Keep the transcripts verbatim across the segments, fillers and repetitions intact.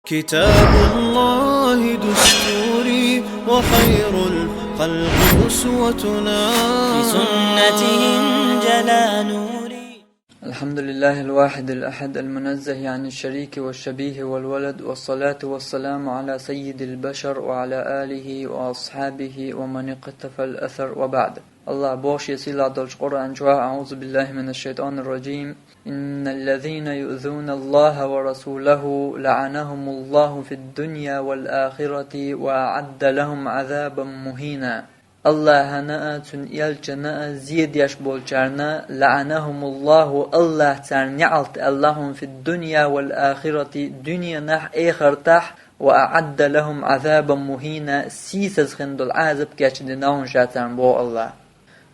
كتاب الله دستوري وخير الخلق أسوتنا. بسنته انجلى نوري. الحمد لله الواحد الأحد المنزه عن الشريك والشبيه والولد، والصلاة والسلام على سيد البشر وعلى آله وأصحابه ومن اقتفى الأثر، وبعد. Аллах боху шен сийлахь долчу Къуръан чохь: أعوذ بالله من الشيطان الرجيم. إن الذين يؤذون الله ورسوله لعنهم الله في الدنيا والآخرة وأعد لهم عذابا مهينا. Аллахьана а, цуьнан элчанна а зе деш болчарна, لعنهم الله, Аллахь царна неӀалт аьлла, في الدنيا والآخرة, дуьненахь а, эхартахь а, وأعد لهم عذابا مهينا, сийсаза хин долу Ӏазап кечдина хьуна ша царна, боху Аллахь.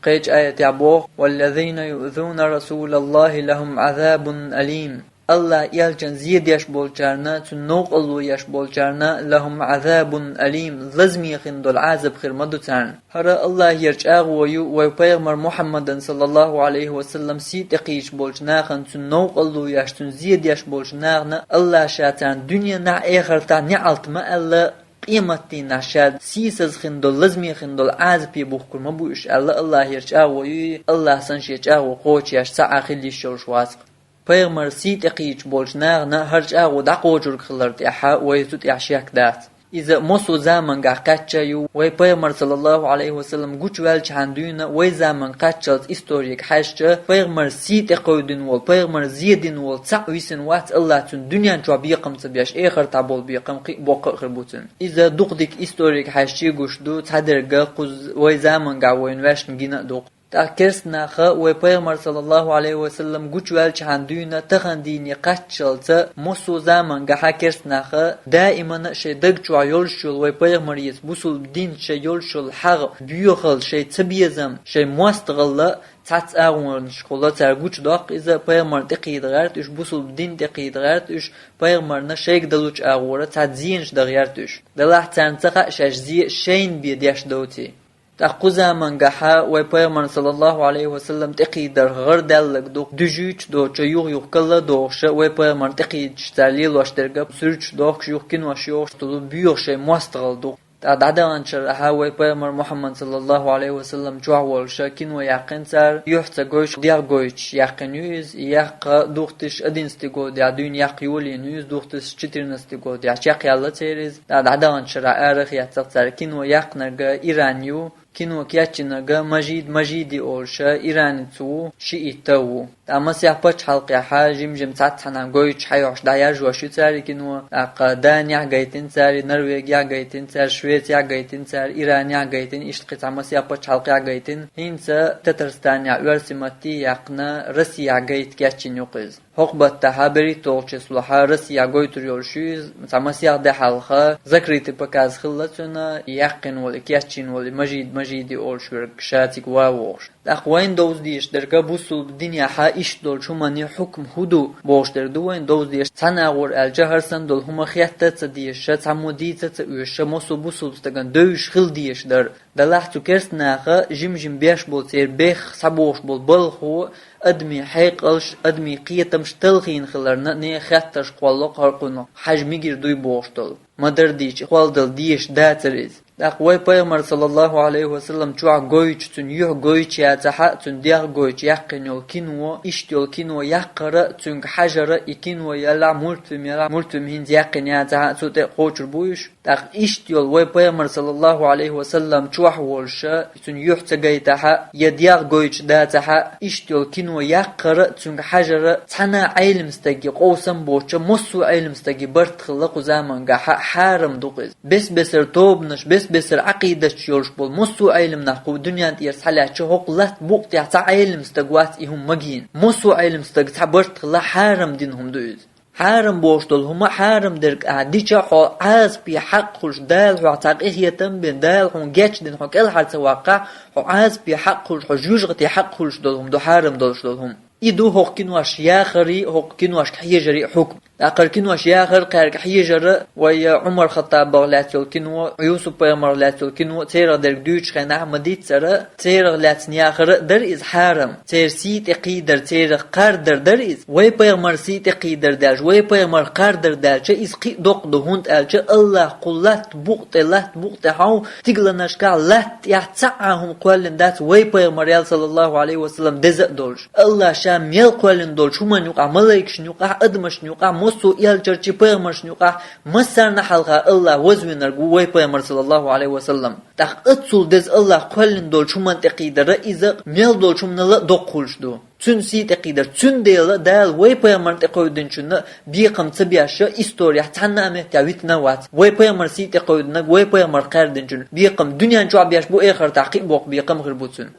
Кхечу аятехь боху: والذين يؤذون رسول الله لهم عذاب أليم. Аллахь элчанна зе деш болчарна цунна новкъарло еш болчарна لهم عذاب أليم, лазаме хин долу Ӏазап хир ма ду царна. ХӀара Аллахьера чӀагӀо ю вай пайхамар Мухьаммадан, саллаллаху Ӏалайхи ва саллам, сий тӀекхийча болчу нахана цунна новкъарло еш, цунна зе деш болчу нахана Аллахь ша царна дуьненахь а, эхартахь а неӀалт ма аьлла, къематдийнахь ша сийсаза хин долу, лазаме хин долу Ӏазапе бухкур ма бу уьш аьлла, Аллахьера чӀагӀо ю и, Аллахь санна шен чӀагӀо кхочуш цхьа а хила йиш йолуш вац-кх. Пайхамар сий тӀекхийча болчу нахана хӀара чӀагӀо дӀакхочург хилар тӀехь вай цу тӀехь шек дац. Иза массо а заманчохь кхаьчна а ю, вай пайхамар, саллаллаху Ӏалайхи ва саллам, гучуваьллачхьана дуьйна вай заманга кхаччалц историга хьаьжча, пайхамар сий тӀекховдийна волу, пайхамар зе дина волу цхьаъ висина вац Аллахь цуьнан дуьнен чохь бекхам ца беш, эхартахь болу бекхам кхин а боккха а хир бу цуьнан. Иза дукха дика историга хьаьжча гуш ду, цхьадерг кхуза вай заманчохь вайна ваьшна гина а ду-кх. ТӀаккха керста наха вай пайхамар, саллаллаху Ӏалайхи ва саллам, гучуваьллачхьана дуьйна тахана дийне кхаччалца массо а заманчохь керста наха даимана а шайн даг чохь йолуш йолу вай пайхамарца бусулба динца шайн йолуш йолу хьагӀ, боьхалла, шайн цабезам, шайн мостагӀалла цхьацца агӀонашкахула цара гучудоккху иза, пайхамарна тӀекхийда гӀерта уьш, бусулба дин тӀекхийда гӀерта уьш, пайхамарна шайга далучу агӀора цхьацца зенаш дан гӀерта уьш. Делахь царна ца хаьа шаьш зе шайна бен деш доций. ТӀаккха кху заманчохь вай пайхамарна, саллаллаху Ӏалайхи ва саллам, тӀекхийдарх гӀарадаьлларг ду-кх, дуьжуьйтуш доцуш, юх-юха кхалла а дохуш, вай пайхамарна тӀекхийдаш цара лелош дерг а, суьрташ дохкуш, юха кинош йохуш долу боьха шайн мостагӀалла ду-кх. ТӀаккха дӀадаханчу шарахь вай пайхамар Мухьаммад, саллаллаху Ӏалайхи ва саллам, чохь волуш кино яьккхина цара, юьхь ца гойтуш, дегӀ гойтуш яьккхина ю иза, и яккха две тысячи одиннадцатый годехь дуьйна яккха йолийна ю иза, две тысячи четырнадцатый годехь чекхъяьлла церан иза. ТӀаккха дӀадаханчу шарахь арахеццахь цара кино яьккхинарг Иран ю, кино кечйинарг Мажид Мажиди олуш, иранец ву, шиит а ву. ТӀаккха масех пачхьалкхехь жим-жим цхьаццанхьа гойтуш, хьайоьхуш, дӀаяржош ю цара и кино. ТӀаккха Данехь гайтина цара, Норвегехь гайтина цара, Швецехь гайтина цара, Иранехь гайтина, иштта кхин цхьа масех пачхьалкхехь гайтина. ХӀинца Татарстанехь оьрсийн матте а яьккхина, Россехь гайта кечйина ю-кх иза. ХӀокху баттахь берхӀитталгӀачу числохь Россехь гойтур йолуш ю иза, цхьа масех де хьалха закрытый показ хилла цуьнан, яьккхина волу, кечйина волу Мажид Мажиди олуш верг ша цига ван вохуш. ТӀаккха вайна довза дезаш дерг бусулба динехь иштта долчу хӀуманийн хьукм хӀун ду бохуш дерг ду вайна довза дезаш. Цхьана агӀор аьлча, хӀара санна долу хӀума хетта а ца дезаш, цхьаммо дийца а ца оьшуш, массо а бусулба стагана девзаш хила дезаш дара. Делахь цу керста наха жим-жим беш болу, церан бехах схьабохуш болу балхо, адамийн хьекъалш, адамийн кхетамш талхийна хиларна, нехан хеттарш кхоллало-кх хӀара кхунах хьажа мегар дуй бохуш долу. Ма-дарра дийцича, кхолладала дезаш дацара иза. ТӀаккха вай пайхамар, саллаллаху Ӏалайхи ва саллам, чохь гойтуш, цуьнан юьхь гойтуш яцахь а, цуьнан дегӀ гойтуш яьккхина йолу кино, иштта йолу кино яккхар а, цуьнга хьажар а, и кино ялахь, мультфильм ялахь, мультфильм хӀинца яьккхина яцахь а, цу тӀе кхочур бу уьш. ТӀаккха иштта йолу вай пайхамар, саллаллаху Ӏалайхи ва саллам, чохь волуш, цуьнан юьхь ца гайтахь а, я дегӀ гойтуш дацахь а, иштта йолу кино яккхар а, цуьнга хьажар а, цхьана а Ӏелам стаге къовсам боцуш, массо а Ӏелам стаге барт хилла кху заманчохь, хьарам ду-кх иза. Бес-бесара тобанаш, бес-бесара Ӏакъидаташ йолуш болу массо а Ӏелам нах кху дуьнен тӀера схьалаьцча, хӀокху латта букъа тӀехь цхьа Ӏелам стаг вац и хӀума магийна. Массо а Ӏелам стаг цхьа барт хилла, хьарам дина хӀума ду иза. Хьарам бохуш долу хӀума хьарам дерг ахь дича, хьо Ӏазапе хьакъ хуьлуш, Дала хьох цхьа къинхетам бина, Дала хьуна гечдина, хьо кӀелхьара ца ваккхахь, хьо Ӏазапе хьакъ хуьлуш, хьо жоьжахате хьакъ хуьлуш долу хӀума ду, хьарам долуш долу хӀума. И ду хӀокху киношка яхарий, хӀокху киношка хьежарий хьукм. ТӀаккха хӀара кинош яхар, кхаьрга хьежар, вай Ӏумар Хаттабах лаьцна йолу кино, Юсуп-пайхамарах лаьцна йолу кино, церах дерг дуьйцучу хенахь ма-дийццара, церах лаьцна яхар а дара иза хьарам, церан сий тӀе кхийдар, церах кхардар дара иза. Вай пайхамаран сий тӀе кхийдар даьлча, вай пайхамарах кхардар даьлча, иза кхин а доккха ду, хӀунда аьлча АллахӀа кху латта букъа тӀе, латта букъа тӀе хьовха, стигланашкахь, латта тӀехь цхьа а хӀума кхоьллина дац вай пайхамарал, саллаллаху Ӏалайхи ва саллам, деза а долуш. АллахӀа Ша мел кхоьллина долчу хӀуманна юкъахь, малайкашна юкъахь, адамашна юкъахь, массо а элчанашна, пайхамаршна юкъахь, массарна а хьалха АллахӀ вазвинарг ву вай пайхамар, саллаллаху Ӏалайхи ва саллам. ТӀаккха оццул деза АллахӀа кхоьллина долчу хӀуманна тӀе кхийдар а иза, мел долчу хӀуманал а доккха хуьлуш ду. Цуьнан сий тӀе кхийдар. Цундела Дала вай пайхамарна тӀе кховдинчунна бекхам ца беш, исторехь цхьанна а меттехь витина а вац вай пайхамаран сий тӀе кховдинарг, вай пайхамарах кхаьрдинчун бекхам. Дуьнен чохь беш бу, эхартахь кхин а боккха бекхам хир бу цуьнан.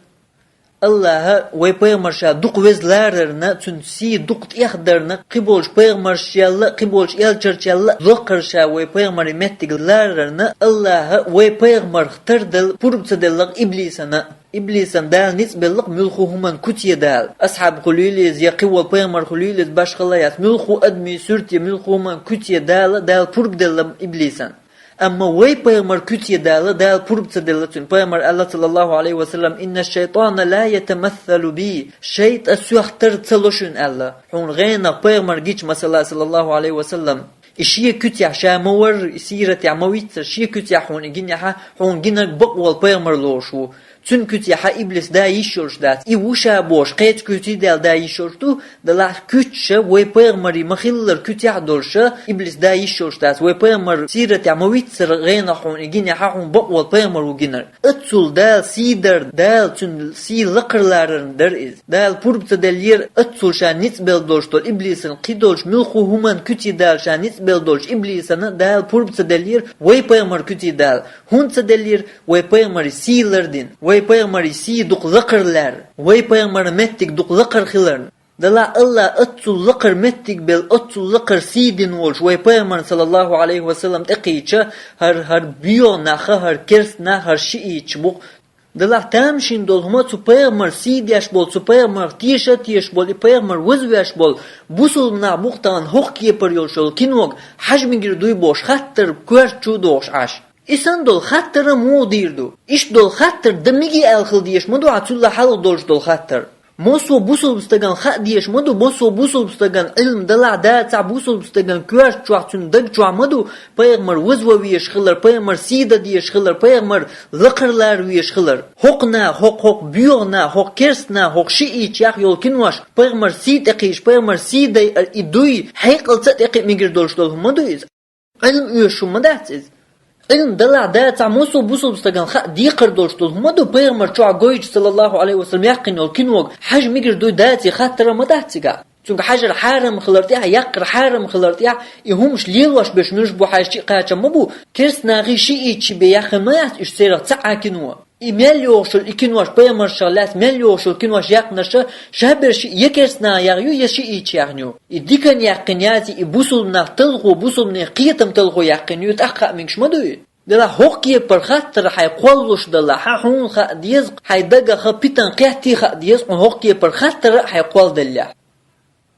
АллахӀа вай пайхамар Ша дукха веза ларарна, цуьнан сий дукха тӀехдарна, кхиболчу пайхамаршал а, кхиболчу элчанашал а лакхара Ша вай пайхамаран меттиг ларарна, АллахӀа вай пайхамарх тарделла пурба ца делла-кх иблисана. Иблисана Дала ницкъ белла-кх муьлхха хӀуманна куьце Дала. Асхьаб хуьлийла иза, я кхин волу пайхамар хуьлийла иза, башхалла яц, муьлхха адамийн суьрте, муьлхха хӀуманна куьце Дала, Дала пурба делла иблисана. Амма вай пайхамар куьце Дала, Дала пурба ца делла цуьнан. Пайхамар аьлла, саллаллаху Ӏалайхи ва саллам: «Инна шайтӀана ла ятамассалу би». ШайтӀа соьх тар ца ло шуна аьлла. Хьуна гӀенах пайхамар гича, масала, саллаллаху Ӏалайхи ва саллам, и шен куьцехь, ша ма-варра, и сиратехь ма-виццара, шен куьцехь хьуна и гинехь, хьуна гинарг бакъволу пайхамар лоруш ву. Цуьнан куьцехь иблис да йиш йолуш дац. И ву ша бохуш, кхечу куьций даьлла да йиш йолуш ду, делахь куьцаш вай пайхамарийн ма-хиллара куьцехь а долуш, иблис да йиш йолуш дац. Вай пайхамар сиратехь ма-виццара гӀенах хьуна и гинехь, хьуна бакъволу пайхамар ву гинарг. Оццул Дала сий дар, Дала цуьнан сий лакхара ларарна дара иза. Дала пурба ца деллера оццул Ша ницкъ белла долуш долу иблисана, кхидолчу муьлхха хӀуманна куьце Дала Ша ницкъ белла долчу иблисана Дала пурба ца деллера вай пайхамар куьце Дала. ХӀунда ца деллера? Вай пайхамаран сий лардина, вай пайхамаран сий дукха лакхара лаьрра, вай пайхамаран меттиг дукха лакхара хиларна. Делахь АллахӀа оццул лакхара меттиг белла, оццул лакхара сий дина волуш вай пайхамарна, саллаллаху Ӏалайхи ва саллам, тӀекхийча, хӀара, хӀара боьха нах, хӀара керста нах, хӀара шиӀиташ бу-кх. Делахь тамашийна долу хӀума, цу пайхамаран сий деш болу, цу пайхамарах теша а тешаш болу, и пайхамар вазвеш болу бусулба нах бу-кх тахана хӀокху кепара йолуш йолу кинога хьажа мегар дуй бохуш, хаттар коьрта чу а дохуш Ӏаш. И санна долу хаттар а муха дийр ду? Иштта долу хаттар дан мегий аьлла хила дезаш ма ду хьан цул а хьалха долуш долу хаттар. Массо а бусулба стагана хаа дезаш ма ду, массо а бусулба стагана, Ӏилма далахь, дацахь, бусулба стагана коьрта чохь, цуьнан даг чохь ма ду пайхамар вазван везаш хилар, пайхамаран сий дан дезаш хилар, пайхамар лакхара лара везаш хилар. ХӀокху наха, хӀокху, хӀокху боьха наха, хӀокху керста наха, хӀокху шиӀитех йолу кинош пайхамаран сий тӀекхийча, пайхамаран сий дайар и дуй, хьекъалца а тӀекхиа мегар долуш долу хӀума ма ду иза. Ӏилма оьшуш хӀума ма дац иза. Ӏилма далахь, дацахь, массо а бусулба стагана хаа декхар долуш долу хӀума ма ду пайхамар чохь гойтуш, саллаллаху Ӏалайхи ва саллам, яьккхина йолу кинога хьажа мегар дуй, даций хаттар а ма дац цигахь. Цуьнга хьажар хьарам хилар тӀехь, яккхар хьарам хилар тӀехь, и хӀумаш лелош берш муьлш бу хьаьжча а кхачам ма бу, керста нахий шиӀитчий бен яьккхина ма яц уьш церах цхьа а кино. И мел йогӀуш йолу и кинош, пайхамаршах лаьцна мел йогӀуш йолу кинош яьккхинарш, шаберш я керста наха яхна ю, я шиӀитчий яхна ю. И диканна яьккхина яц, и бусулба нах талхо, бусулба нехан кхетам талхо яьккхина ю, тӀаккха хаа мегаш ма дуй. Делахь хӀокху кепара хаттар хьайн кхоллалуш далахь, хьуна хаа деза, хьайн дагах питана кхеттий хаа деза, хьуна хӀокху кепара хаттар а хьайн кхолладеллехь.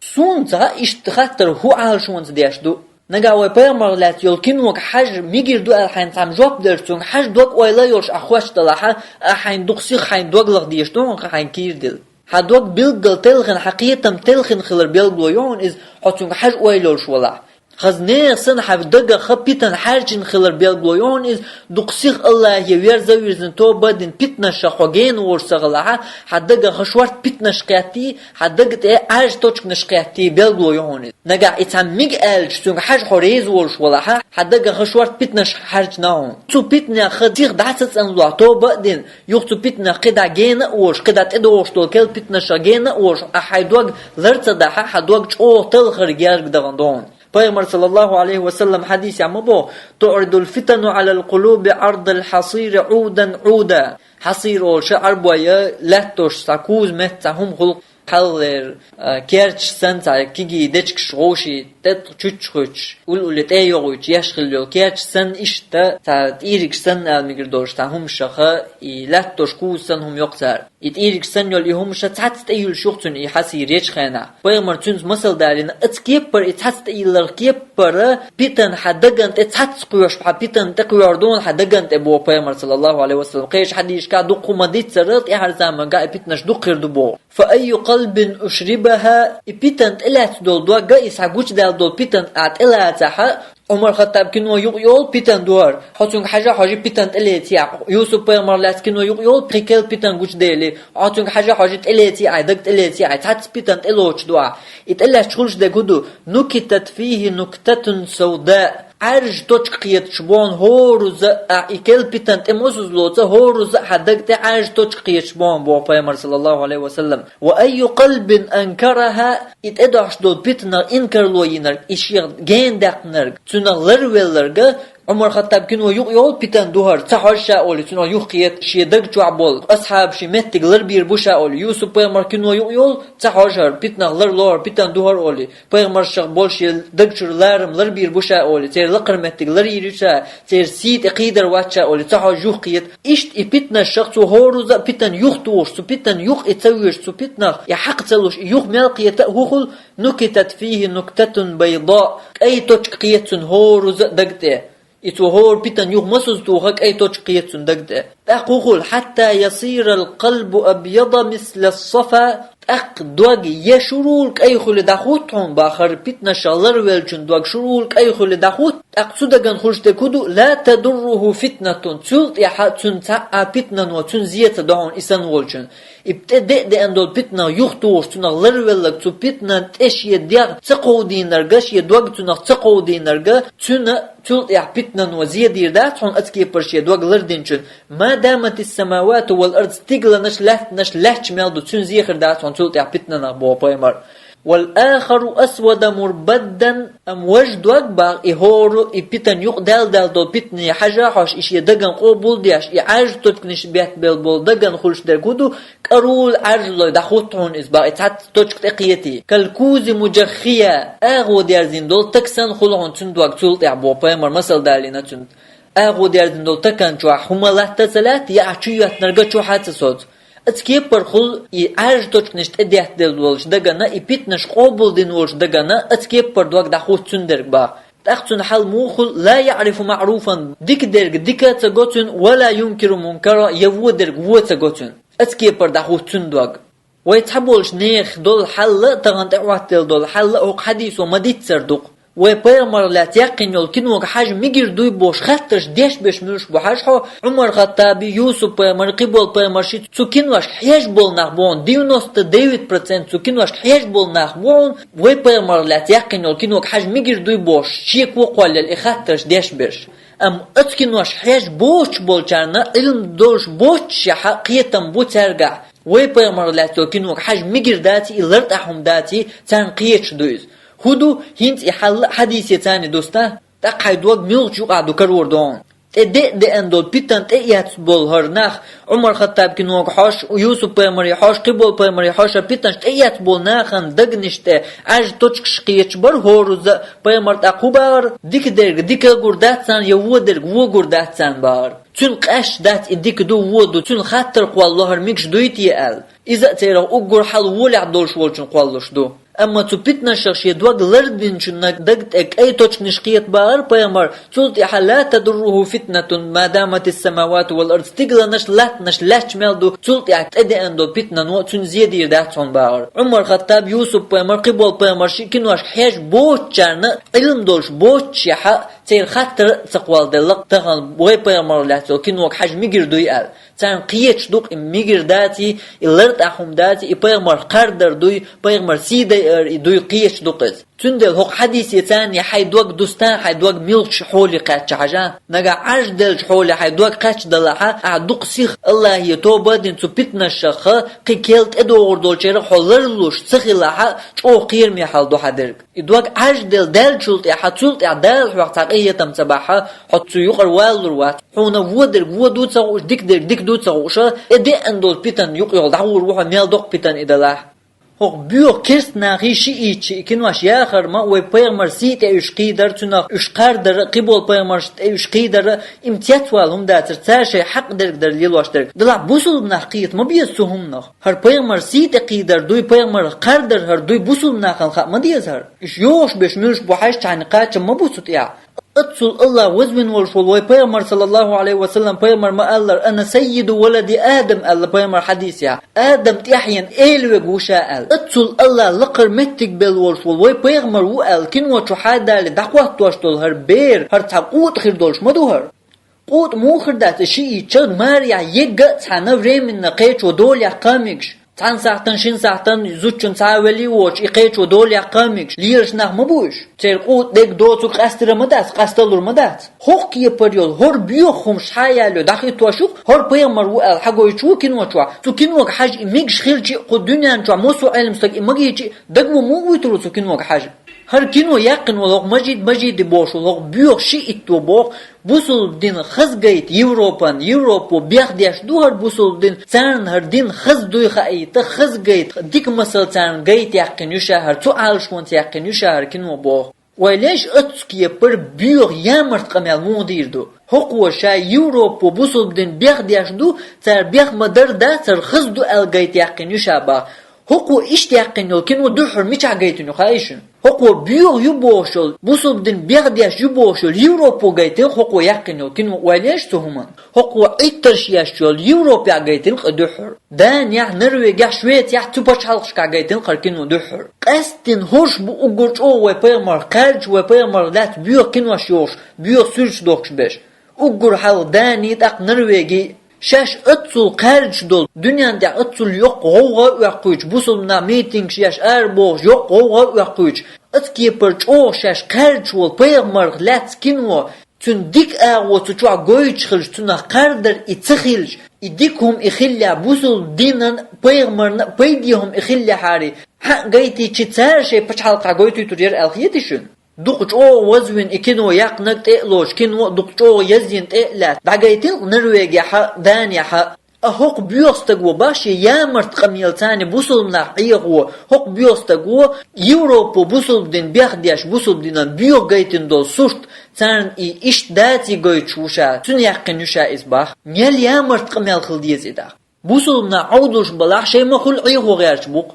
Суна ца хаьа, иштта хаттар хӀун Ӏалашонца деш ду. Нагахь вай пайхамарах лаьцна йолу кинога хьажа мегар ду аьлла хьайна цхьамма жоп делча, цуьнга хьажа дог-ойла а йолуш ахь хоьттуш далахь, ахь хьайна дукха сиха хьайн дог лаха дезаш ду хьуна, хьайн кийра дилла. Хьан дог билггал телхина, хьан кхетам телхина хилар билгало ю хьуна иза, хьо цуьнга хьажа ойла йолуш валахь. Хаза нехан санна хьан дагах питана хьаьрчина хилар билгало ю хьуна иза, дукха сиха АллахӀе верза а вирзина, тоба а дина, питанашах хьо гена волуш ца хилахь, хьан дагах шорта питанаш кхеттий, хьан дага тӀе Ӏаьржа точканаш кхеттий билгало ю хьуна иза. Нагахь и цхьамма мега аьлча, цуьнга хьажа хьо реза волуш валахь, хьан дагах шорта питанаш хьаьрчина хьуна. Цу питанех хаза сиха дӀа ца цӀанлахь, тоба а дина, юха цу питанах кхидӀа гена а волуш, кхидӀа тӀедогӀуш долу керла питанашах гена а волуш, ахь хьайн дог лар ца дахь, хьан дог чӀогӀа талхар герга дахана ду хьуна. Пайхамар, саллаллаху Ӏалайхи ва саллам, хьадисехь ма боху: «ТуӀрадул фитану Ӏалал къулуби Ӏардал хьасири Ӏудан Ӏуда». Хьасир олуш Ӏарбойн лаьтташ цхьа куза меттиг, цхьа хӀума хуьлу-кх, хьалхалера, а, керчаш санна, цхьа кегий дечигаш вовшийн тӀе чучча хуьттуш, уьллуьлле тӀе а йохуьйтуш еш хилла йолу керчаш санна, иштта цхьа тӀийригаш санна ала мегар долуш цхьа хӀуманашха, и лаьтташ куза санна хӀума йо-кх цара. И тӀийриг санна йола и хӀума ша цхьацца тӀеюьллуш ю-кх цуьнан и хьаси реча хенахь. Пайхамар цуьнца масал далийна, оцу кеппара, и цхьацца тӀеюьлларх кеппара, питана хьан дагана тӀе цхьацца кхоьшу, хьан питана тӀе кхоьхьур ду хьуна хьан дагана тӀе, боху Пайхамар, саллаллаху Ӏалайхи ва саллам. Кхечу хьадисашкахь дуккха хӀума ма дийццара, тӀаьхьара заманахь и питанаш дукха хир ду боху. فأي قلب أشربها, и питана тӀе лаьцна долу дог, иза хьан гучудаьлла долу питана ахь тӀе лацахь, Ӏумар-Хаттаб кино юкъа йолу питана ду хӀара. Хьо цуьнга хьажа, хьожа питана тӀе леце ахь. Юсуп-пайхамар лаьцна кино юкъа йолу, кхин керла питана гучудели. Хьо цуьнга хьажа, хьожа тӀе леце ахь, даг тӀе леце ахь, цхьацца питана тӀе лоцуш ду ахь. И тӀе лаьцча хуьлуш дерг хӀун ду? نكتت فيه نكتة سوداء. Ӏаьржа точка кхеташ бу хьуна хӀоразза а, и керла питана тӀе мосазза лоцу, хӀоразза а хьан даг тӀе Ӏаьржа точка кхеташ бу хьуна, боху Пайхамар, саллаллаху Ӏалайхи ва саллам. وأي قلب أنكرها, и тӀедохьуш долу питанах инкарло йинарг, и шех гена даьккхинарг, цуьнах ларвелларг, Ӏумар-Хаттаб кино юкъа йолу, питана ду хӀара, ца хьожа ша олий, цуьнах юхакхета шен даг чохь болу асхьабаш шен меттиг ларбийр бу ша олий, Юсуп-пайхамар кино юкъа йолу, ца хьожа хӀара, питанах ларло хӀара, питана ду хӀара олий, пайхамаршах болу шен даг чуьра ларам ларбийр бу ша олий, церан лакхара меттиг ларйийр ю ша, церан сий тӀе кхийдар вац ша олий, ца хьожа юхакхета. Иштта и питанашах цо хӀоразза а питана юхатухуш, цу питана юкъа и ца вуьйш, цу питанах и хьакха ца луш, и юха мел кхета а хӀун хуьлу? نكتت فيه نكتة بيضاء, кӀай точка кхета цуьнан хӀоразза а даг тӀе. И цо хӀора питана юха мосазза туху, кӀай точка кхета цуьнан даг тӀе. ТӀаккха хӀун хуьлу? حتى يصير القلب أبيض مثل الصفا, тӀаккха дог я шурула кӀай хуьлий дӀахӀутту хьуна, боху, хӀара питанашах ларвеллачун дог шурула кӀай хуьлий дӀахӀутту, тӀаккха цу дагана хуьлуш дерг хӀун ду? لا تضره فتنة, цул тӀаьхьа цуьнан цхьа а питанано цуьнан зе ца до хьуна и санна волчун. И тӀе деа-деана долу питанах юхатухуш, цунах ларвелларг, цу питанан тӀе шен дегӀ ца кховдийнарг, шен дог цунах ца кховдийнарг, цуьнан цул тӀаьхьа питанано зе дийр дац хьуна, оцу кепара шен дог лардинчун. ما دامت السماوات والأرض, стигланаш, лаьттанаш лаьтташ мел ду, цуьнан зе хир дац хьуна цул тӀаьхьа питанах, боху Пайхамар. والآخر أسود مربدا, амма важа дог, боху, и хӀора, и питана юкъа даьлла-даьлла долу питане хьажа хьожа, и шен дагана къобал деш, и Ӏаьржа точканаш беттабелла болу дагана хуьлуш дерг хӀун ду? КӀарула Ӏаьржлой дӀахӀутту хьуна иза, боху, и цхьацца точка тӀе кхетий. كالكوز مجخيا, агӀо дерзийна долу таг санна хуьлу хьуна цуьнан дог цул тӀаьхьа, боху Пайхамар, масал далийна цуьнан. АгӀо дерзийна долу тагана чохь хӀума латта а ца лаьтта, я ахь чу йоьттинарг а чу хьа а ца соцу. Оцу кепара хуьлу и Ӏаьржа точканаш тӀе деттаделла волчу дагана, и питанаш къобалдина волчу дагана, оцу кепара дог дӀахӀутту цуьнан дерг, боху. ТӀаккха цуьнан хьал муха хуьлу? لا يعرف معروفا, дика дерг дика а ца го цуьнан, ولا ينكر منكرا, я вон дерг вон а ца го цуьнан. Оцу кепара дӀахӀутту цуьнан дог. Вай цхьаболчу нехан долу хьал а, тахана тӀехӀоттаделла долу хьал а хӀокху хьадисо ма-дийццара ду-кх. Вай Пайхамарах лаьцна яьккхина йолу кинога хьажа мегар дуй бохуш хаттарш деш берш муьлш бу хьажа хьо, Ӏумар-Хаттаби, Юсуп-пайхамари, кхин болу пайхамарши цу киношка хьежа болу нах бу хьуна, девяносто девять процент цу киношка хьежа болу нах бу хьуна, вай Пайхамарах лаьцна яьккхина йолу кинога хьажа мегар дуй бохуш, шеко а кхоллаелла и хаттарш деш берш. Амма оцу киношка хьежа боцуш болчарна, Ӏилма долуш боццушехь а, кхетам бу цаьргахь. Вай Пайхамарах лаьцна йолу кинога хьажа мегар даций, и лартӀахь хӀума даций, царна кхеташ ду иза. ХӀун ду, хӀинца и хьал а хьадисаца дустахь, тӀаккха хьайн дог муьлхачу юкъахь ду карор ду хьуна. ТӀе деа-деана долу питана тӀеэцна болу хӀара нах, Ӏумар-Хаттаб кинога хьожуш, Юсуп-пайхамаре хьожуш, кхин болу пайхамаре хьожуш, хӀара питанаш тӀеэцна болу нахана даганаш тӀе Ӏаьржа точкаш кхеташ бара хӀоразза а, Пайхамар тӀаккха хӀун бохура: дика дерг дика а гур дац царна, я вон дерг вон гур дац царна, бохура. Цуьнан къаьсташ дац и дика ду, вон ду, цуьнан хаттар кхоллало хӀара мегаш дуй те аьлла. Иза а церах уггар хьалха волехь долуш волчун кхоллалуш ду. Амма цу питанашах шен дог лардинчунна даг тӀе кӀай точканаш кхета бохура Пайхамар, цул тӀаьхьа لا تضره فتنة ما دامت السماوات والأرض, стигланаш, латтанаш лаьтташ мел ду, цул тӀаьхьа тӀедеана долу питанано цуьнан зе дийр дац хьуна бохура. Ӏумар-Хаттаб, Юсуп-пайхамар, кхин болу пайхамарши киношка хьежа боцучарна, Ӏилма долуш боццушехь а, церан хаттар а ца кхолладелла, тахана вай Пайхамарах лаьцна йолу кинога хьажа мегар дуй аьлла. Царна кхеташ ду-кх и мегар даций, и лартӀахь хӀума даций, и Пайхамарх кхардар дуй, Пайхамар сий дайар и дуй, кхеташ ду-кх иза. Цундела хӀокху хьадисаца хьайн дог дустахь, хьайн дог муьлхачу хьоле кхаьчча хьажа. Нагахь Ӏаьржа деллачу хьоле хьайн дог кхаьччадалахь, ахь дукха сиха Аллахе тоба а дина, цу питанашах а, кхин керла тӀедогӀур долчарах а хьо ларлуш ца хилахь, чӀогӀа кхераме хьал ду хьан дерг. И дог Ӏаьржа делла даьллачул тӀаьхьа, цул тӀаьхьа Дала хьох цхьа къинхетам ца бахь, хьо цу юкъара валалур вац. Хьуна вон дерг вон ду ца хууш, дика дерг дика ду ца хууш, тӀедеана долу питана юкъа йолу дӀагӀур ву хьо, мел доккха питана и далахь. ХӀокху боьха керста нахий шиитчий и кинош яхар ма вай пайхамар сий тӀе уьш кхийдар, цунах уьш кхардар, кхиболу пайхамарш тӀе уьш кхийдар, им цецвала хӀума дацара, цара шайн хьакъ дерг дара лелош дерг. Делахь бусулба нах кхета ма беза цу хӀуманах. ХӀара пайхамар сий тӀе кхийдар дуй, пайхамарах кхардар хӀара дуй, бусулба нахана хаа ма деза хӀара. Уьш йогӀуш берш муьлш бу хьажча, хьайна кхачам ма бу цу тӀехь. Оццул Аллах вазвина волуш волу вай пайхамар, саллаллаху алейхи ва саллям, пайхамар ма-аллара: «Ана саййиду валади Адам», аьлла пайхамар хьадисехь. Адам тӀаьхьенан эла вега ву ша аьлла. Оццул Аллах лакхара меттиг белла волуш волу вай пайхамар ву аьлла, кино чу хьадале дӀахӀоттош долу хӀара бер, хӀара цхьа къутӀа хир долуш ма ду хӀара. КъутӀа муха хир дац и шиитча, марехь егга а цхьана временно кхечо долехь кхамигаш? Цхьана сахьтан, шина сахьтан зудчун цхьа а велий воцуш, и кхечо долехь кхамигаш лелаш нах ма бу уьш. Церан къутӀа дерг доцург къаьстира ма дац, къасталур ма дац. ХӀокху кепара йолу хӀора боьха хӀумаш хьаяло дӀахӀиттош ю-кх, хӀора пайхамар ву аьлла хьагойтуш ву кино чохь. Цу кинога хьажа и мегаш хилчи а, кху дуьнен чохь массо а Ӏелам стаг и магийчи а, дагаву муха вуьйтур ву цу кинога хьажа? ХӀара кино яьккхина волу хӀокху Мажид Мажиди бохуш волу хӀокху боьха шиитто боху, бусулба дин хаза гайта Европан, Европо бехдеш ду хӀара бусулба дин, царна хӀара дин хаза дуй хаийта, хаза гайта, дика масал царна гайта яьккхина ю ша хӀара, цу Ӏалашонца яьккхина ю ша хӀара кино боху. Вай леш оццу кепара боьха ямарт къамел муха дийр ду? ХӀокхо ша Европо бусулба дин бехдеш ду, цара бех ма-дарра дац, хӀара хаза ду аьлла гайта яьккхина ю ша боху. ХӀокхо иштта яьккхина йолу кино дуьххьара мичахь гайтина ю хаий шуна? ХӀокхо боьха ю бохуш йолу, бусулба дин бехдеш ю бохуш йолу Европо гайтина хӀокхо яьккхина йолу кино, вай леш цу хӀуманна? ХӀокхо Ӏиттарш еш йолу Европехь гайтина кху дуьххьара. Данехь, Норвегехь, Швецехь, цу пачхьалкхашкахь гайтина кхара кино дуьххьара. Къаьсттина хӀорш бу уггар чӀогӀа вай пайхамарх кхаьрдаш, вай пайхамарх лаьцна боьха кинош йохуш, боьха суьрташ дохкуш берш. Уггар хьалха Дани, тӀаккха Норвеги. Шаьш оццул кхаьрдаш долу, дуьнен тӀехь оццул йоккха гӀовгӀа а оьккхуьйтуш, бусулба нах митингаш еш арабохуш, йоккха гӀовгӀа а оьккхуьйтуш, оцу кепара чӀогӀа шаьш кхаьрдаш волу пайхамарх лаьцна кино, цуьнан дика агӀо цу чохь гойтуш хилча, цунах кхардар и ца хилча, и дика хӀума и хиллехь, бусулба динан, пайхамарна а пайде хӀума и хиллехьарий, хьан а гайтичи, цара шайн пачхьалкхахь гойтуьйтур яра аьлла хетий шуна? Дукха чӀогӀа вазвина и кино яьккхинарг тӀе а лоцуш, кино а дукха чӀогӀа язйина тӀе а лаьцна, дӀагайтина-кх Норвегехьа, Данехьа. А хӀокху боьха стаг ву бах шен ямарт къамелаца бусулба нах Ӏехо, хӀокху боьха стаг ву Европо бусулба дин бехдеш, бусулба динан боьха гайтина долу сурт, царна и иштта даций гойтуш ву ша, цуьнан яьккхина ю ша иза бах. Мел ямарт къамел хила деза и дах. Бусулба нах Ӏовдалуш балахь, шайн ма хуьлу Ӏехо гӀерташ бу-кх.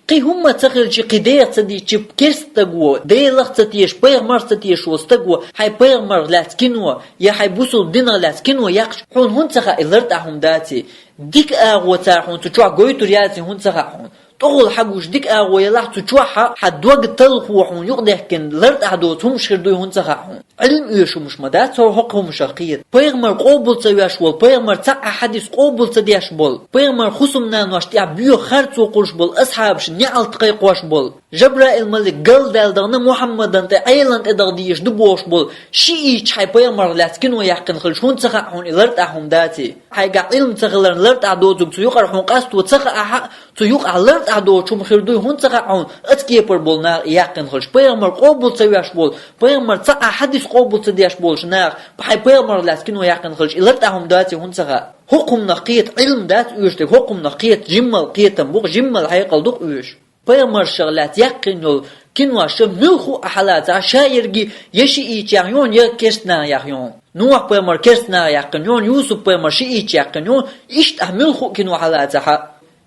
Кхин хӀумма ца хилчи, кхин деха ца дийцчи, керста стаг ву, Делах а ца тешаш, пайхамарх а ца тешаш волу стаг ву, хьайн пайхамарх лаьцна кино, я хьайн бусулба динах лаьцна кино яьккхича, хьуна хӀунда ца хаьа и лартӀахь хӀума даций? Дика агӀо цара хьуна цу чохь гойтур яций хӀунда ца хаьа хьуна? ТӀехула хьагуш дика агӀо ялахь, цу чохь хьан дог талхо хьуна юкъадаьхкина лартӀахь доцу хӀумаш хир дуй хӀунда ца хаьа хьуна? Ӏилма оьшуш хӀумаш ма дац хӀокху хӀуманашах кхета. Пайхамар къобал ца веш волу, пайхамар цхьа а хьадис къобал ца деш болу, пайхамар хӀусамнанош тӀехь боьха харцо кхуллуш болу асхьабаш неӀалт кхайкхош болу, Жабраил-малик галдаьлла дахана Мухьаммадан тӀе Ӏелан тӀе даха дезаш ду бохуш болу шиитча хьайн пайхамарх лаьцна кино яьккхина хилча, хӀунда ца хаьа хьуна и лартӀахь хӀума даций? Хьайгахь Ӏилма ца хиларна лартӀахь доцург цу юкъара хьуна къасто ца хаьа хьан, цу юкъахь лартӀахь доцу хӀума хир дуй хӀунда ца хаьа хьуна, оцу кепара болу наха и яьккхина хилча, пайхамар къобал ца веш болу, пайхамар цхьа а хьадис къобал ца деш болчу наха хьайн пайхамарх лаьцна кино яьккхина хилча, и лартӀахь хӀума даций хӀунда ца хаьа? ХӀокху хӀуманах кхета Ӏилма дац оьшург, хӀокху хӀуманах кхета жиммал кхетам бу-кх, жиммал хьекъал ду-кх оьшуш. Пайхамаршах лаьцна яьккхина йолу кинош муьлхха а хьалацахь, ша ерриге я шиитчех ю хьуна, я керстанахех ю хьуна. Нухь-пайхамар керстанаха яьккхина ю хьуна, Юсуп-пайхамар шиитча яьккхина ю хьуна, иштта ахь муьлхха а кино хьалацахь,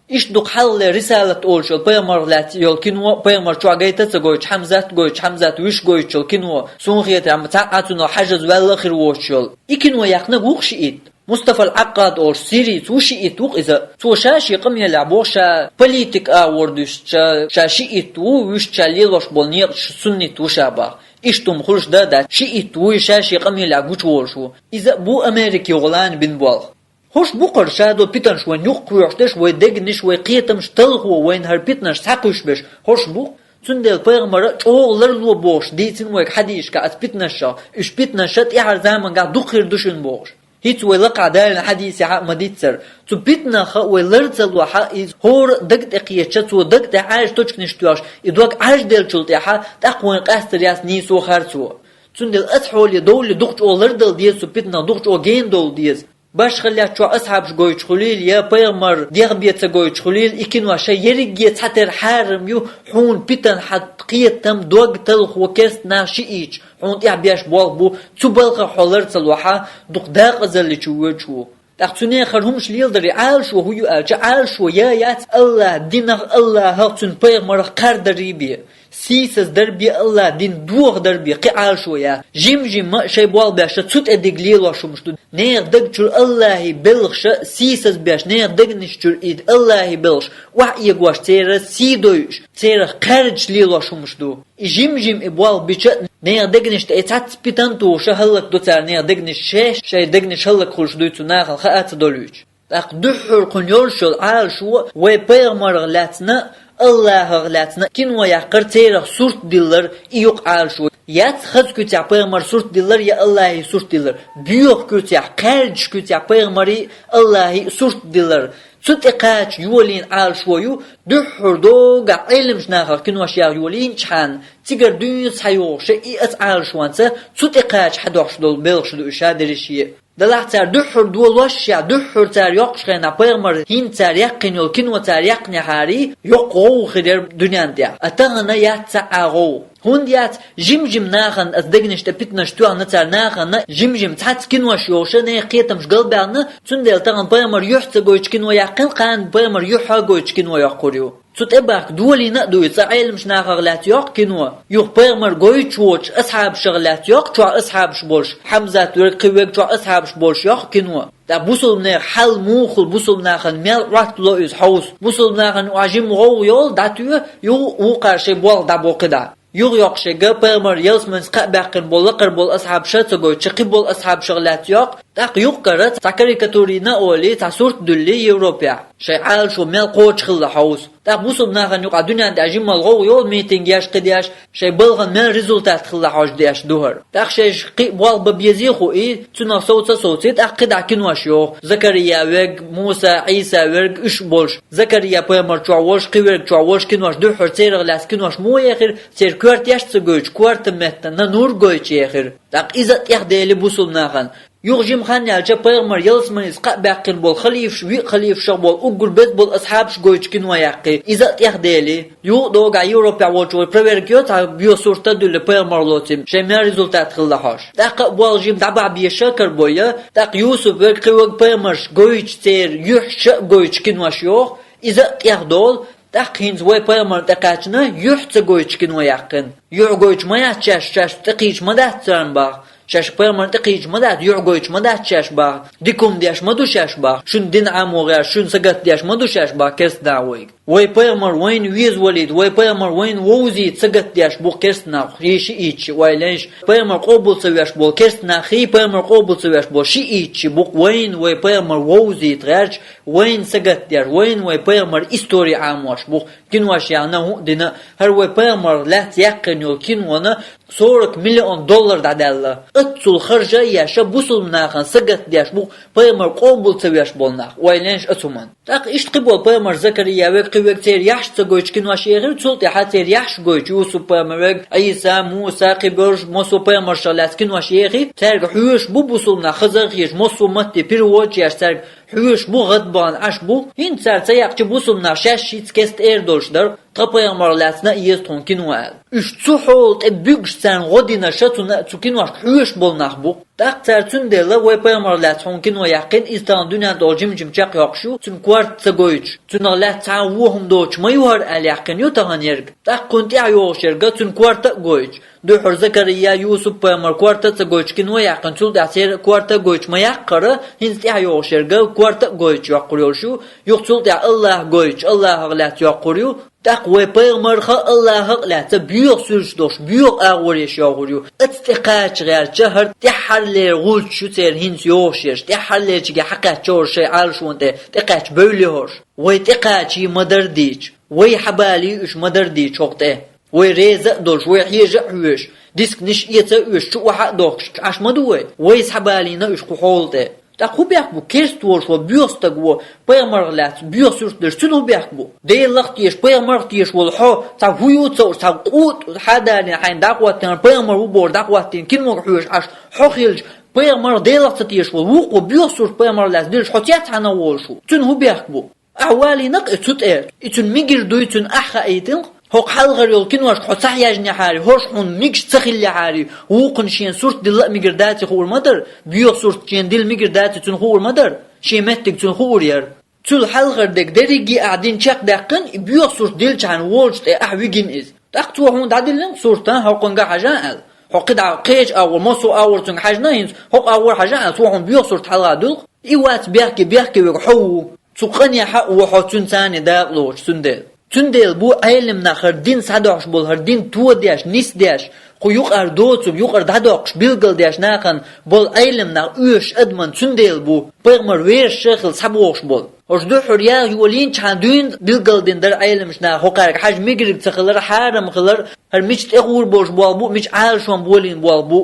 иштта дукха хьалхале Рисалат олуш йолу пайхамарх лаьцна йолу кино, пайхамар чохь гайта а ца гойтуш, Хьамзат а гойтуш, Хьамзат вуьш гойтуш йолу кино, суна хетарехь, цхьа а цунах хьажаза ваьлла а хир воцуш йолу. И кино яьккхинарг ву-кх шиит. Мустафа ал-Ӏаккъад олуш сирийца ву, шиит ву-кх иза. Цо ша шен къамелехь боху, ша политика агӀор дуьстича, ша шиит ву, вуьшта ша лелош болу некъаш суннит ву ша бах. Иштта хӀума хуьлуш дан а дац, шиит вуй, ша шен къамелехь гучуволуш ву. Иза а бу Америка юкъалана бина болх. ХӀорш бу-кх хӀара шадолу питанаш вайна юккъахоьхьуш дерш, вай дегнаш, вай кхетамаш талхо, вайна хӀара питанаш схьакхуьйсуш берш, хӀорш бу-кх. Цундела пайхамара чӀогӀа ларло бохуш дийцина вайга хьадисашкахь оцу питанашах, уьш питанаш тӀаьхьара замангахь дукха хир ду шуна бохуш. ХӀинца вай лакхахь далийна хьадисехь а ма-дийццара, цу питанах вай лар ца лохь, иза хӀора а дага тӀе кхетча, цо дага тӀехь Ӏаьржа тучканаш тоьхуш, и дог Ӏаьржделлачул тӀаьхьа тӀаккха вайна къастар яц нийсо, харцо. Цундела оцу хьоле довлале дукха чӀогӀа лардала деза, цу питанах дукха чӀогӀа гена довла деза. Башха лаьттачохь асхьабаш гойтуш хуьлийла, я пайхамар дегӀ бен ца гойтуш хуьлийла, и кинош ерриге цхьатера хьарам ю, хьуна питана хьан кхетам, дог талхо керста нах шиъ ийча, хьуна тӀехь беш болх бу, цу балхах хьо лар ца лохь, дукха декъазалле чу воьдуш ву. ТӀаккха цу нехан хӀумаш леладаре Ӏалашо хӀун ю аьлча, Ӏалашо я яц АллахӀ динах, АллахӀах, цуьнан пайхамарах кхардар бен, сийсаздар бен, АллахӀ дин дохадар бен кхин Ӏалашо я. Жим-жимма а шайн болх беш цу тӀе диг лелош хӀумаш ду. Нехан даг чуьра АллахӀан белхаш сийсазбеш, нехан дегнаш чуьра и АллахӀан белхаш охьаэгош, церан сий дойуш, церах кхаьрдаш лелош хӀумаш ду. И жим-жим и болх бича а, нехан дегнаш тӀе и цхьацца питана тухуш хӀаллакдо цара, нехан дегнаш шаьш, шайн дегнаш хӀаллакхуьлуш дуй цу нахана хаа ца долуьйтуш. ТӀаккха дуьххьара кхунна йолуш йолу Ӏалашо вай пайхамарах лаьцна, АллахӀах лаьцна кино яккхар, церах сурт диллар, и ю-кх Ӏалашо. Яц хаза куьцехь пайхамар сурт диллар я АллахӀан сурт диллар. Боьха куьцехь, кхаьрдаш куьцехь пайхамаран а, АллахӀан а сурт диллар. Цу тӀе кхача йолийна Ӏалашо ю, дуьххьара догахь Ӏеламчу нахах кинош яха йолийначхьана, цигара дуьйна схьайогӀуш и аса Ӏалашонца, цу тӀе кхача хьадохуш долу белхаш ду уьш, ша дерриш а. Делахь цара дуьххьара долошшехь, дуьххьара цара йоккхуш хенахь, пайхамар хӀинца цара яьккхина йолу кино цара яьккхинехьарий, йоккха гӀовгӀа хир яра дуьнен тӀехь. А тахана яц цхьа а гӀовгӀа. ХӀунда яц, жим-жим нахана аса дегнаш тӀе питанаш тоьхна цара, нахана жим-жим цхьацца кинош йолуш, нехан кхетамаш галбаьхна, цундела тахана пайхамар юьхь ца гойтуш кино яьккхина, кхана пайхамар юьхь гойтуш кино йоккхур ю. Цу тӀе бахка долийна а ду и, цкъа Ӏеламчу нахах лаьцна йоккху кино. Юха пайхамар гойтуш воцуш асхьабашах лаьцна йоккху, чохь асхьабаш болуш, Хьамзат верг, кхин верг чохь асхьабаш болуш йоккху кино. ТӀаккха бусулбанех хьал муха хуьлу, бусулбанахана мел Ӏоттало иза хьовса? Бусулбанахана охьа жимма гӀовгӀа йолу, дӀатоь, юха вукхара шайн болх дӀабо кхидӀа. Юха йоккхуш ерг пайхамар ялсаманица кхаъ баьккхина болу лакхара болу асхьабаш ца гойтуш, кхин болу асхьабашах лаьцна йоккху. ТӀаккха юххара цхьа карикатура йина а олий, цхьа сурт дуьллий Европехь, шайн Ӏалашо мел кхочуш хилла хьовса. ТӀаккха бусулбанахана юкъахь дуьнен тӀехь жимма гӀовгӀа йолу, митинг еш, кхидӀа еш, шайн балхана мел результат хилла хьожуш деш ду хӀара. ТӀаккха шайша кхин а болх бан безий а хуий, цунах совца а совций, тӀаккха кхидӀа кинош йоху. Закария верг, Муса, Ӏийса верг, уьш болуш. Закария пайхамар чохь волуш, кхин верг чохь волуш кинош, дуьххьара церах лаьцна кинош муха ехира, церан коьрташ ца гойтуш, корта меттана нур гойтуш ехира. ТӀаккха иза а тӀехдели бусулбанахана. Юха жима хан яьлча, пайхамар ялсаманица кхаъ баьккхина болу халифаш, виъ халифашах болу уггар беза болу асхьабаш гойтуш кино яьккхи, иза а тӀехдели. Юха догахь Европехь волчу вай проверка йо, цхьа боьха сурт а дуьллу пайхамар лоций, шайн мел результат хилла хьожуш. ТӀаккха а болх жима дӀабахьа безаш а карабой, тӀаккха Юсуп верг, кхин верг пайхамарш гойтуш, церан юьхьаш а гойтуш кинош йоху, иза а тӀехдолу. ТӀаккха хӀинца вай пайхамарна тӀекхаьчна, юьхь ца гойтуш кино яьккхина. Юьхь гойтуш ма яц шаьш, шаьш тӀекхийча ма дац царна баха. Шаьш пайхамарна тӀекхийча ма дац, юьхь гойтуш ма дац шаьш баха. Дика хӀума деш ма ду шаьш баха. Шуна дин Ӏамо гӀерташ, шуна сагатдеш ма ду шаьш баха керстанаха вайга. Вай пайхамар вайна везавалийта, вай пайхамар вайна вовзийта сагатдеш бу керстанаха, хи ши ийча, ойла йиш. Пайхамар къобал ца веш болу керстанаха, хи пайхамар къобал ца веш болу ши ийча бу вайна вай пайхамар вовзийта гӀерташ, вайна сагатдеш, вайна вай пайхамар истори Ӏамош бу. Кинош яхна хӀуъа дина, хӀара вай пайхамар лаьцна яьккхина йолу кинона сорок миллион доллар дӀадаьлла. Аццул харжа а еш, бусулбанахана сагатдеш бу пайхамар къобал ца веш болу нах, ойла йиш ацу хӀуманна. ТӀаккха иштта кхин болу пайхамар Закария верг, кхин верг церан яхьаш ца гойтуш кинош ехира, цул тӀаьхьа церан яхьаш гойтуш, Юсуп пайхамар верг, Ӏийса, Муса, кхин боьрша массо а пайхамаршах лаьцна кинош ехи, цаьрга хьоьжуш бу бусулбанаш, хаза а хеташ, массо а матте перевод а еш, цаьрга хьоьжуш бу, гӀадбахана Ӏаш бу. ХӀинца цара ца яьккхича, бусулбанаш шаьш шиъца кеста эр долуш дара, тхан пайхамар лаьцна а еза тхуна кино аьлла. Уьш цу хьола тӀе буьгуш царна гӀо динарш цу на-, цу киношка хьоьжуш болу нах бу. ТӀаккха цара цундела вай пайхамар лаьцна хьуна кино яьккхина, иза тахана дуьнен тӀехула жим-жим чекхйоккхуш ю, цуьнан корта ца гойтуш, цунах лаьцна цхьа а вон хӀума доцуш ма ю хӀара аьлла яьккхина ю тахана ерг. ТӀаккха кхунна тӀаьхьа йогӀуш ерг цуьнан корта а гойтуш. Дуьххьара Закария, Юсуп пайхамар корта а ца гойтуш кино яьккхина, цул тӀаьхьа церан а корта а гойтуш ма яьккхара, хӀинца тӀаьхьа йогӀуш ерг корта а гойтуш йоккхур йолуш ю, юха цул тӀаьхьа Аллах гойтуш, Аллахах лаьцна йоккхур ю, тӀаккха вай пайхамарха а, Аллахах а лаьцна боьха суьрташ долуш, боьха агӀор еш йогӀур ю. Аца тӀе кхача гӀертача, хӀара тӀаьххьарлера гӀулчаш ю церан хӀинца йогӀуш ерш, тӀаьххьарлерчигахь хьакхаьчча хӀорш шайн Ӏалашонна тӀе, тӀекхаьчча бевлли хӀорш. Вай тӀекхачий ма-дарра дийча, вай хьабалий уьш ма-дарра дийча хӀокху тӀе. Вай реза а долуш, вай хьежа а хьоьжуш, дискнаш а эца а оьцуш, чу охьа а дохкуш, Ӏаш ма ду вай. Вай схьабалийна уьш кху хьола тӀе. ТӀаккха хӀун бехк бу, керста волуш волу боьха стаг ву, пайхамарх лаьцна боьха сурт дерш, цуьнан хӀун бехк бу? Делах а теша, пайхамарх а теша волу хьо, цхьа хӀун ю ца уьш, цхьа къутӀ хьадаьллина хьайна дӀахӀоттийна, пайхамар ву бохуш дӀахӀоттийна, кинога хьоьжуш Ӏаш хьо хилча, пайхамарх, Делах а ца теша волу вукхо боьха сурт пайхамарх лаьцна дерш хьо цец хьана волуш ву? Цуьнан хӀун бехк бу? Ахьа валийна-кх и цу тӀе, и цуьнан мегар дуй, цуьнан ахь хаийтина-кх. ХӀокху хьалхара йолу киношка хьо ца хьаьжнехьара, хӀорш хьуна мегаш ца хиллехьара, вукхунна шена сурт дилла а мегар даций хуур ма дара, боьха сурт шена дилла мегар даций цуьнан хуур ма дара, шен меттиг цуьнан хуур яра. Цул хьалхара дерг дерриге а ахь дина чекхдаьккхина, и боьха сурт диллинчхьана волчу тӀе ахь вигина иза. ТӀаккха цо хьуна дӀадиллина сурт, а, хьокхунга хьажа аьлла. Хьо кхидӀа кхечу агӀор, массо а агӀор цуьнга хьаьжна хӀинца, хӀокху агӀор хьажа аьлла, цо хьуна боьха сурт хьалха дуьллу. И вац бехке, бехке верг хьо ву. Цу къинехь а ву хьо, цуьнан царна дакъа лоцуш, цундела. Цундела бу Ӏелам нах хӀара дин схьадохьуш болу, хӀара дин тодеш, нисдеш, кху юкъара доцург юкъара дӀадоккхуш, билгалдеш нахана болу Ӏелам нах оьшуш адаман, цундела бу пайхамар верасша а хилла схьабохуш болу. ХӀорш дуьххьара яха йолийначхьана дуьйна билгалдина дара Ӏеламаш наха, хӀокхаьрга хьажа мегар ца хилар, хьарам хилар, хӀара мича тӀехур болуш болу бу, мича Ӏалашонан болийна болу бу.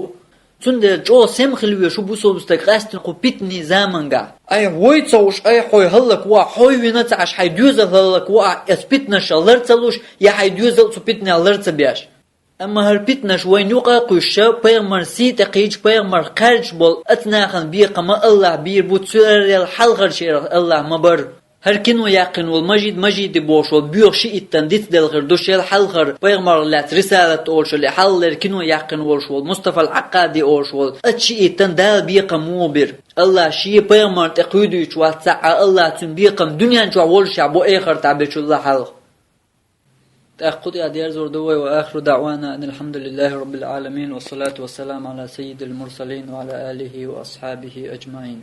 Цундела чӀогӀа сема хила везаш ву бусалба стаг къаьсттина кху питанийн заманга. Айхьа вой ца хууш, айхьа хьо хӀаллаквахь, хьо вина ца Ӏаш, хьайн доьзал хӀаллаквахь, оцу питанашах лар ца луш, я хьайн доьзал цу питанех лар ца беш. Амма хӀара питанаш вайна юкъа а кхуьссуш, пайхамаран сий тӀе кхийдаш, пайхамарх кхаьрдаш болу оцу нахана бекхам АллахӀа бийр бу, церал хьалхарчарах АллахӀа ма бара. ХӀара кино яьккхина волу Мажид Мажиди бохуш волу боьха шииттан дицделла хир ду шел хьалхара пайхамарх лаьцна рисалат олуш йолу, хьалхалера кино яьккхина волуш волу Мустафа ал-Ӏаккъади олуш волу оцу шииттан Дала бекхам муха бира. АллахӀа шен пайхамарна тӀе кхуьйдуьйтуш вац цхьа а, АллахӀа цуьнан бекхам дуьнен чохь волушехь бу, эхартахь бечул а хьалха. ТӀаккха кху тӀехь дерзор ду вай: وآخر دعوانا أن الحمد لله رب العالمين، والصلاة والسلام على سيد المرسلين وعلى آله وأصحابه أجمعين.